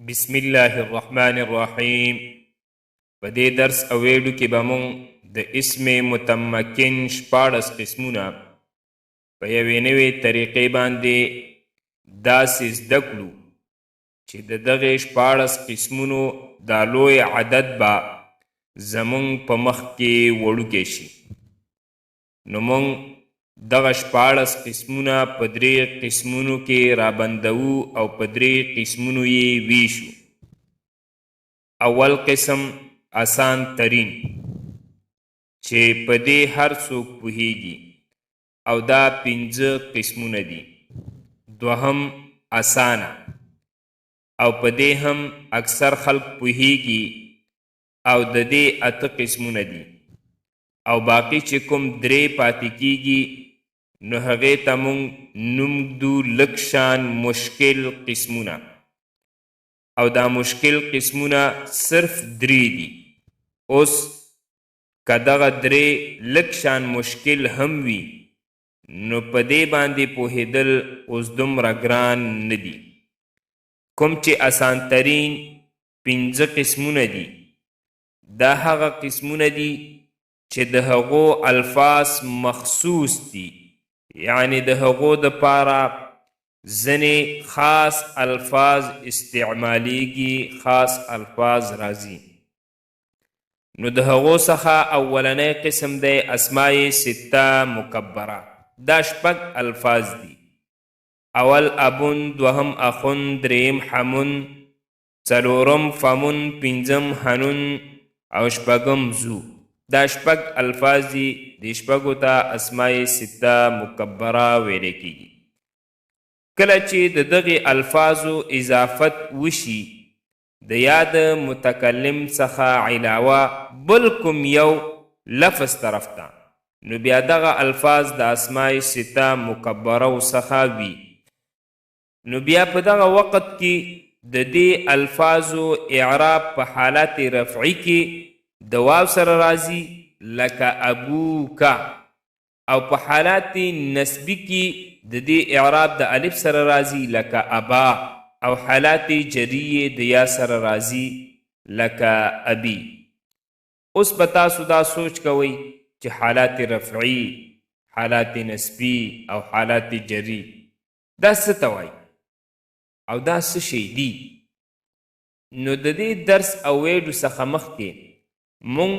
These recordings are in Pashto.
بسم الله الرحمن الرحیم. په دې درس او ویډیو کې به مونږ د اسم متمکن 16 قسمونه په یوې نوې طریقې باندې داسې زده کړو چې د دغې 16 قسمونو دا لوی عدد به زمونږ په مخ کې وړوکی شي. نو مونږ دغه 16 قسمونه په درې قسمونو کې رابندوو او په درې قسمونو یې ویشو. اول قسم اسان ترین چې په دې هر څوک پوهیږي او دا 5 قسمونه دي. دوهم اسانه او په دې هم اکثر خلک پوهیږي او د دې 8 قسمونه دي، او باقي چې کوم 3 پاتې کیږي نو هغې ته مونږ نوم ږدو لږ شان مشکل قسمونه، او دا مشکل قسمونه صرف 3 دي. اوس که دغه 3 لږ شان مشکل هم وي نو په دې باندې پوهېدل اوس دومره ګران نه دي. کوم چې اسان ترین 5 قسمونه دي، دا هغه قسمونه دي چې د هغو الفاظ مخصوص دي، یعنی د هغو دپاره ځینې خاص الفاظ استعمالیږي، خاص الفاظ راځي. نو د هغو څخه اولنی قسم دی اسماء سته مکبره. دا 6 الفاظ دي. اول ابون، دوهم اخون، دریم حمون، څلورم فمون، پنځم حنون او شپږم زو. دا 6 الفاظ دي. دې شپږو ته اسماء سته مکبره ویل کیږي. کله چې د دغې الفاظو اضافت وشي د یاد متکلم څخه علاوه بل کوم یو لفظ طرف ته، نو بیا دغه الفاظ د اسماء سته مکبره څخه وي. نو بیا په دغه وخت کې د دې الفاظو اعراب په حالت رفعي کې د واو سره راځي لکه ابوکا، او په حالت نسبي کې د دې اعراب د الف سره راځي لکه ابا، او حالت جری د یا سره راځي لکه ابي. اوس به تاسو دا سوچ کوئ چې حالات رفعي، حالات نسبي او حالات جری دا څه ته وایي او دا څه شی دي؟ نو د دې درس او ویډو څخه مخکې مونږ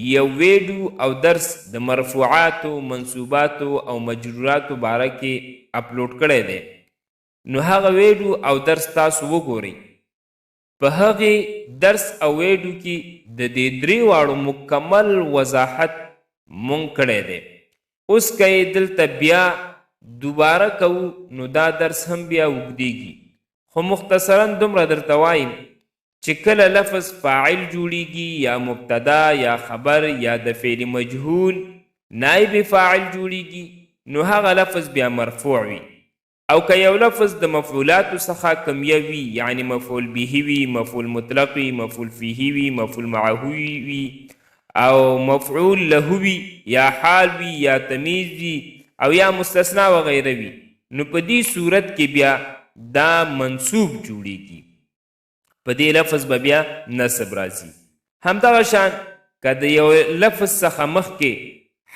یو ویډو او درس د مرفوعاتو، منصوباتو او مجروراتو باره کې اپلوډ کړی دی. نو هغه ویډو او درس تاسو وګورئ. په هغې درس او ویډو کې د دې درې واړو مکمل وضاحت مونږ کړی دی. اوس که یې دلته بیا دوباره کوو نو دا درس هم بیا اوږدیږي، خو مختصرا دومره درته وایم چې کله لفظ فاعل جوړیږي یا مبتدا یا خبر یا د فعل مجهول نایب فاعل جوړیږي نو هغه لفظ بیا مرفوع وي. او که یو لفظ د مفعولاتو څخه کوم یو وي، یعنی مفعول به وي، مفعول مطلق وي، مفعول فیه وي، مفعول معه وي او مفعول له وي، یا حال وي، یا تمیز وي او یا مستثنا وغیره وي، نو په دې صورت کې بیا دا منصوب جوړیږي، په دې لفظ به بیا نصب راځي. همدغه شان که د یو لفظ څخه مخکې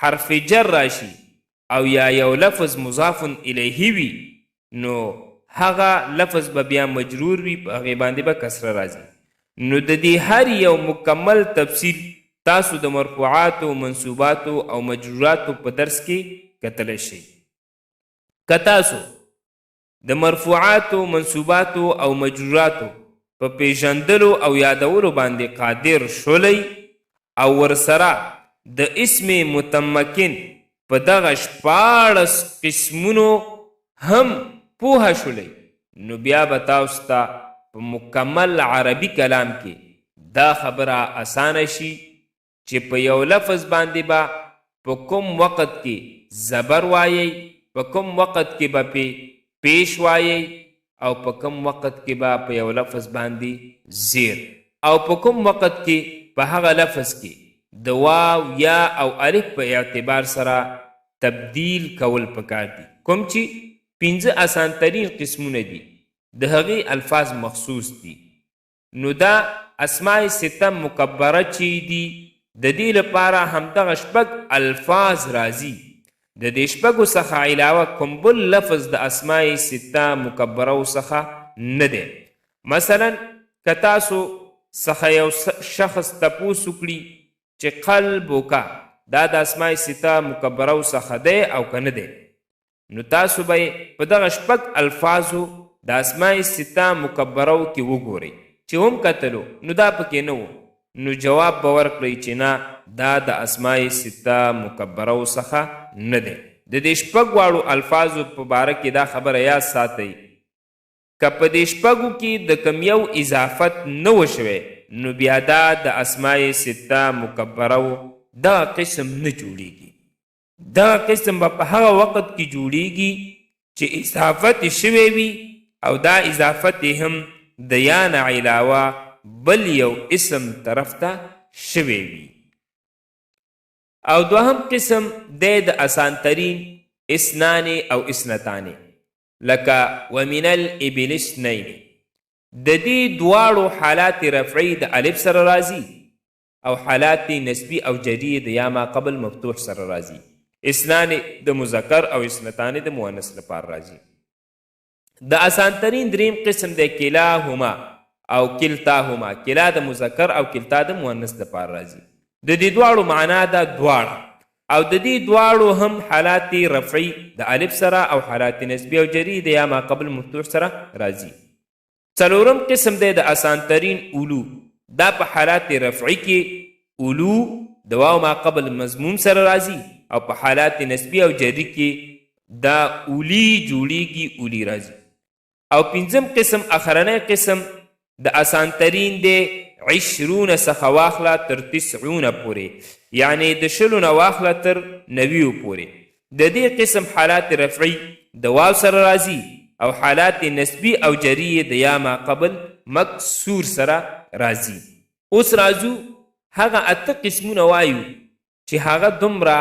حرف جر راشي او یا یو لفظ مضاف الیه وي نو هغه لفظ به بیا مجرور وي، په هغې باندې به کسره راځي. نو د دې هر یو مکمل تفصیل تاسو د مرفوعاتو، منصوباتو او مجروراتو په درس کې کتلی شئ. که تاسو د مرفوعاتو، منصوباتو او مجروراتو په پیژندلو او یادولو باندې قادر شولئ او ورسره د اسم متمکن په دغه 16 قسمونو هم پوهه شولئ، نو بیا به تاسو ته په مکمل عربي کلام کې دا خبره اسانه شي چې په یو لفظ باندې به په کوم وخت کې زبر وایئ، په کوم وخت کې به پې پیش وایئ، او په کوم وخت کې به په یو لفظ باندې زیر، او په کوم وخت کې په هغه لفظ کې د واو، یا او الف په اعتبار سره تبدیل کول پکار دي. کوم چې 5 اسان ترین قسمونه دي، د هغې الفاظ مخصوص دي. نو دا اسماء سته مکبره چې دي، د دې لپاره همدغه شپږ الفاظ راځي. د دې شپږو څخه علاوه کوم بل لفظ د اسماء سته مکبرو څخه نه دی. مثلا که تاسو څخه یو شخص تپوس وکړي چې قلبک دا د اسماء سته مکبرو څخه دی او که نه دی، نو تاسو به په دغه شپږ الفاظو د اسماء سته مکبرو کې وګورئ، چې هم کتلو نو دا پکې نه و، نو جواب به ورکړئ چې نه، دا د اسماء سته مکبرو څخه نه دی. د دې شپږ واړو الفاظو په باره کې دا خبره یاد ساتئ، که په دې شپږو کې د کوم یو اضافت نه و شوی، نو بیا دا د اسماء سته مکبرو دغه قسم نه جوړیږي. دغه قسم به په هغه وخت کې جوړیږي چې اضافت شوی وي، او دا اضافت هم د یا نه علاوه بل یو اسم طرف ته شوی وي. او دوهم قسم دی د اسانترین اسنان او اسنتان، لکه ومن الابل اثنین. د دې دواړو حالات رفعي د الف سره راځي او حالات نسبي او جري د یا ما قبل مفتوح سره راځي. اسنان د مذکر او اسنتان د مؤنث لپاره راځي. د اسانترین دریم قسم دی کلاهما او کلتاهما. کلا د مذکر او کلتا د مؤنث لپاره راځي. د دې دواړو معنا ده دواړه، او د دې دواړو هم حالات رفعي د الف سره او حالات نسبي او جري د یا ما قبل مفتوح سره راځي. څلورم قسم دی د اسانترین اولو. دا په حالات رفعي کې اولو د واو ما قبل مضموم سره راځي، او په حالات نسبي او جري کې دا اولی جوړیږي، اولی راځي. او پنځم قسم اخرنی قسم د اسانترین دی 20 څخه واخله تر 90 پورې، یعنی د 20 نه واخله تر 90 پورې. د دې قسم حالات رفعي د واو سره راځي او حالات نسبي او جري د یا ما قبل مکسور سره راځي. اوس راځو هغه 8 قسمونه وایو چې هغه دومره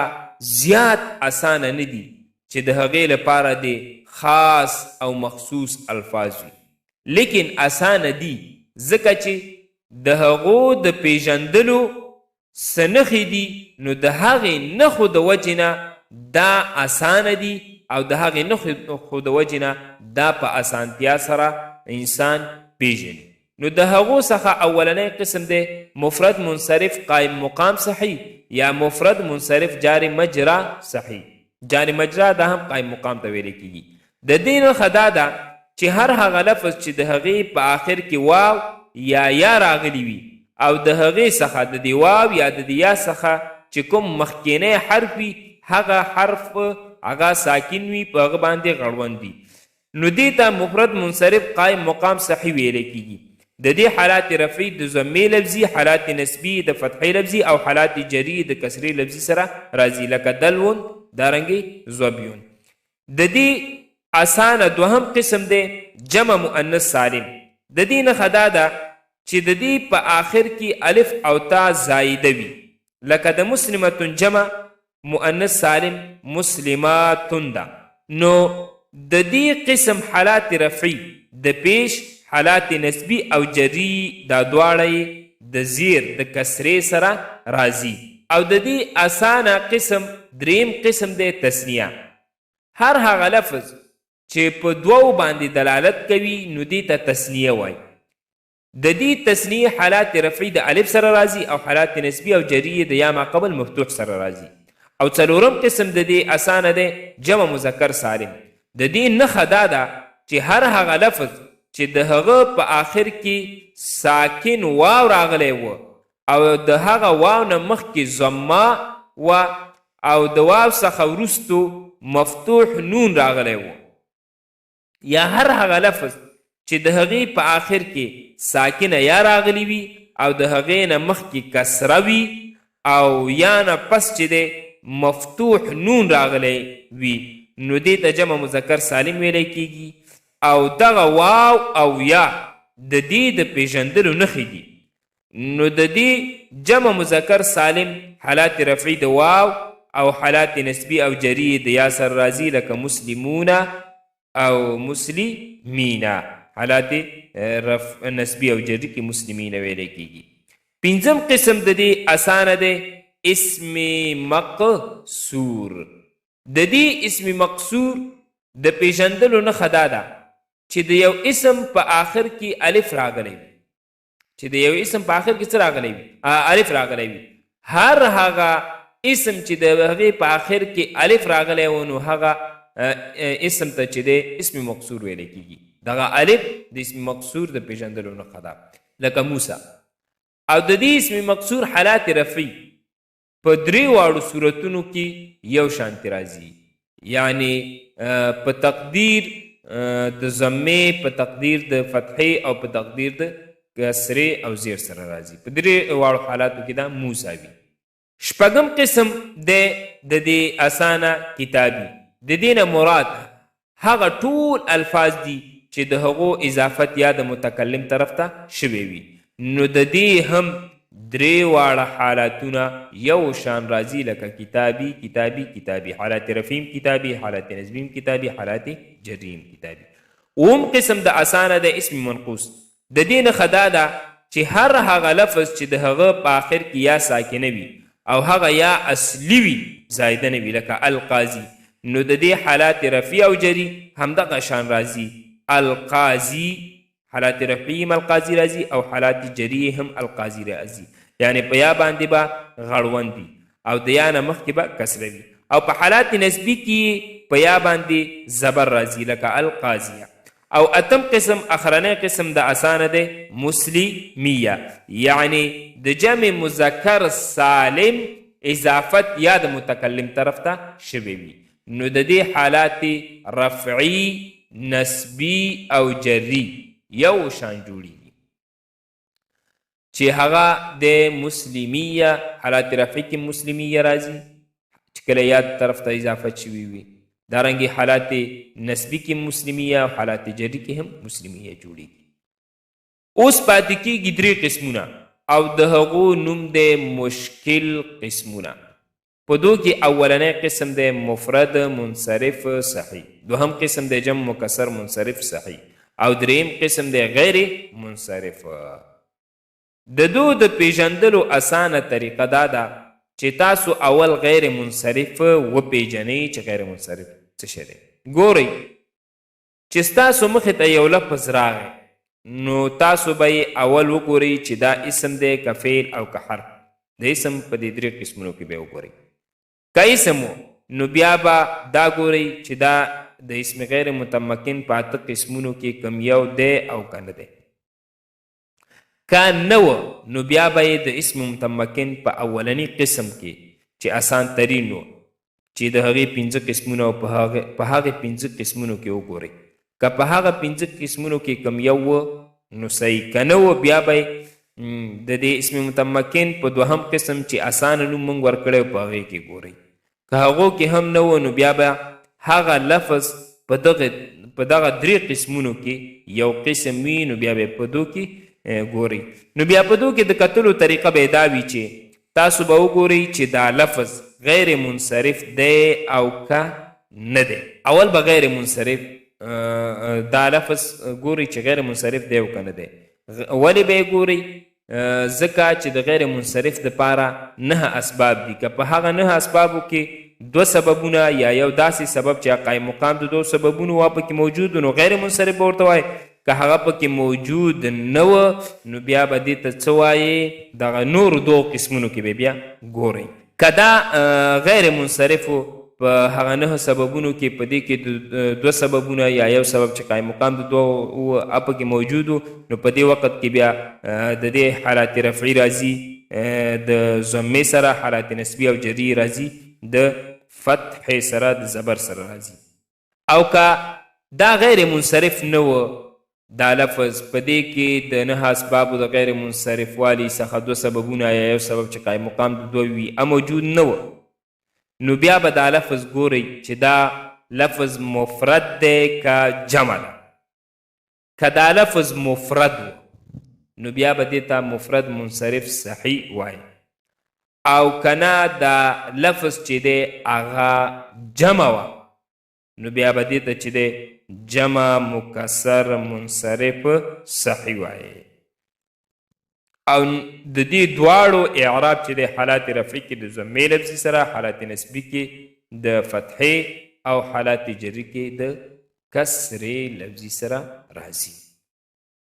زیات اسانه نه دي چې د هغې لپاره دې خاص او مخصوص الفاظ وي، لیکن اسانه دي ځکه چې د هغو د پیژندلو څه نښې دي، نو د هغې نښو د وجې نه دا اسانه دي، او د هغې نښو د وجې نه دا په اسانتیا سره انسان پیژني. نو د هغو څخه اولنی قسم دی مفرد منصرف قائم مقام صحیح یا مفرد منصرف جار مجرا صحیح. جار مجرا دا هم قائم مقام ته ویل کیږي. د دې نښه دا ده چې هر هغه لفظ چې د هغې په آخر کې واو یا یا راغلی وي، او د هغې څخه د دې واو یا د دې یا څخه چې کوم مخکینی حرف وي، هغه حرف هغه ساکن وي، په هغه باندې غړوند وي، نو دې ته مفرد منصرف قائم مقام صحیح ویل کیږي. د دې حالات رفعي د ضمې لفظي، حالات نسبي د فتحې لفظي، او حالات جري د کسرې لفظي سره راځي، لکه دلون دارنګې ظبیون. د دې اسانه دوهم قسم دی جمع مؤنث سالم. د دې نښه دا ده چې د دې په آخر کې الف او تا زایده وي، لکه د مسلمة جمع مؤنث سالم مسلمات ده. نو د دې قسم حالات رفعي د پیش، حالات نسبي او جري دا دواړه یې د زیر د کسرې سره راځي. او د دې اسانه قسم دریم قسم دی تثنیه. هر هغه لفظ چې په دوو باندې دلالت کوي نو دې ته تثنیه وایي. د دې تثنیه حالات رفعي د الف سره راځي او حالات نسبي او جري د یا ما قبل مفتوح سره راځي. او څلورم قسم د دې اسانه دی جمع مذکر سالم. د دې نښه دا ده چې هر هغه لفظ چې د هغه په آخر کې ساکن واو راغلی و او د هغه واو نه مخکې ضمه و او د واو څخه وروستو مفتوح نون راغلی و، یا هر هغه لفظ چې د هغې په آخر کې ساکنه یا راغلی وي او د هغې نه مخکې کسره وي او یا نه پس چې دی مفتوح نون راغلی وي، نو دې ته جمع مذکر سالم ویلی کیږي. او دغه واو او یا د دې د پیژندلو نښې دي. نو د دې جمع مذکر سالم حالات رفعي د واو او حالات نسبي او جري د یا سره راځي، لکه مسلمون او مسلمین. حالات رف نسبی او جری کې مسلمین ویل کېږي. پنځم قسم د دې اسانه دی اسم مقصور. د دې اسم مقصور د پیژندلو نښه دا ده چې د یو اسم په آخر کې الف راغلی وي، چې د یو اسم په آخر کې څه راغلی وي؟ الف راغلی وي. هر هغه اسم چې د هغې په آخر کې الف راغلی و نو هغه اسم ته چې دی اسم مقصور ویل کېږي. دغه الف د اسم مقصور د پیژندلو نښه ده، لکه موسی. او د دې اسم مقصور حالات رفعي په درې واړو صورتونو کې یو شانتې راځي، یعنی په تقدیر د ضمې، په تقدیر د فتحې او په تقدیر د کسرې او زیر سره راځي. په درې واړو حالاتو کې دا موسی وي. شپږم قسم دی د دې اسانه کتابي. د دې نه مراد هغه ټول الفاظ دي چې د هغو اضافت یا د متکلم طرف ته شوی وي، نو د دې هم درې واړه حالاتونه یو شان راځي، لکه کتابي کتابي کتابي، حالات رفیم کتابي، حالات نظمیم کتابي، حالات جریم کتابي. اوم قسم د اسانه د اسم منقوص. د دې نښه دا ده چې هر هغه لفظ چې د هغه په آخر کې یا ساکنه وي او هغه یا اصلي وي، زایده نه وي، لکه القاضي، نو د دې حالات رفیع او جري همدغه شان راځي. القاضي حالات رفعي هم القاضي راځي او حالات جري هم القاضي راځي، یعنی په یا باندې به غړوند وي او د یا نه مخکې به کسره وي، او په حالات نسبي کې په یا باندې زبر راځي، لکه القاضیه. او اتم قسم اخرنی قسم د اسانه دی مسلمیه، یعنی د جمع مذکر سالم اضافت یا د متکلم طرف ته شوی وي، نو د دې حالات رفعي نسبي او جري یو شان جوړیږي، چې هغه د مسلمیه حالات رفعي کې مسلمیه راځي چې کله یاد طرف ته اضافت شوي وي، دارنګې حالات نسبي کې مسلمیه او حالات جري کې هم مسلمیه جوړیږي. اوس پاتې کېږي درې قسمونه او د هغو نوم دی مشکل قسمونه. په دو کې اولنی قسم دی مفرد منصرف صحیح، دوهم قسم دی جمع مکسر منصرف صحیح، او دریم قسم دی غیر منصرف. د دو د پیژندلو اسانه طریقه دا ده چې تاسو اول غیر منصرف وپیژنئ چې غیر منصرف څه شی دی. ګورئ چې ستاسو مخې ته یو لفظ راغی نو تاسو به یې اول وګورئ چې دا اسم دی که فعل او که حرف. د اسم په دې درې قسمونو کې به وګورئ. که اسم و نو بیا به دا ګورئ چې دا د اسم غیر متمکن په اته قسمونو کې کم یو دی او که نه دی. که نه و نو بیا به یې د اسم متمکن په اولني قسم کې چې اسان ترین و چې د هغې پنځه قسمونه او په هغې پنځه قسمونو کې وګورئ. که په هغه پنځه قسمونو کې کم یو و نو صحیح، که نه و بیا به د دې اسم متمکن په دوهم قسم چې اسانه نوم موږ ورکړی په هغې کې ګورئ. که هغو کې هم نه و نو بیا به هغه لفظ په دغه درې قسمونو کې یو قسم وي نو بیا به په دو کې ګورئ. نو بیا په دو کې د کتلو طریقه به دا وي چې تاسو به وګورئ چې دا لفظ غیر منصرف دی او که نه دی. اول به غیر منصرف دا لفظ ګورئ چې غیر منصرف دی او که نه دی. ولې به یې ګورئ؟ ځکه چې د غیر منصرف دپاره 9 اسباب دي. که په هغه 9 اسبابو کې 2 سببونه یا یو داسې سبب چې قایم مقام د 2 سببونو وا پکې موجود نو غیر منصرف به ورته وایي. که هغه پکې موجود نه و نو بیا به دې ته څه وایې؟ دغه نورو 2 قسمونو کې به بیا ګورئ. که دا غیر منصرف و په هغه 9 سببونو کې په دې کې 2 سببونه یا یو سبب چې قایم مقام د 2 و پکې موجود و نو په دې وخت کې بیا د دې حالات رفعي راځي د ضمې سره، حالات نسبي او جري راځي د فتحې سره، د زبر سره راځي. او که دا غیر منصرف نه و دا لفظ په دې کې د 9 اسبابو د غیر منصرف والي څخه 2 سببونه یا یو سبب چې قایم مقام د 2 وي موجود نه و نو بیا به دا لفظ ګورئ چې دا لفظ مفرد دی که جمع ده. که دا لفظ مفرد و نو بیا به دې ته مفرد منصرف صحیح وایي، او که نه دا لفظ چې دی هغه جمع وه نو بیا به دې ته چې دی جمع مکسر منصرف صحیح وایي. او د دې دواړو اعراب چې د حالات رفعي کې د ضمې لفظي سره، حالات نصبي کې د فتحې او حالات جري کې د کسرې لفظي سره راځي.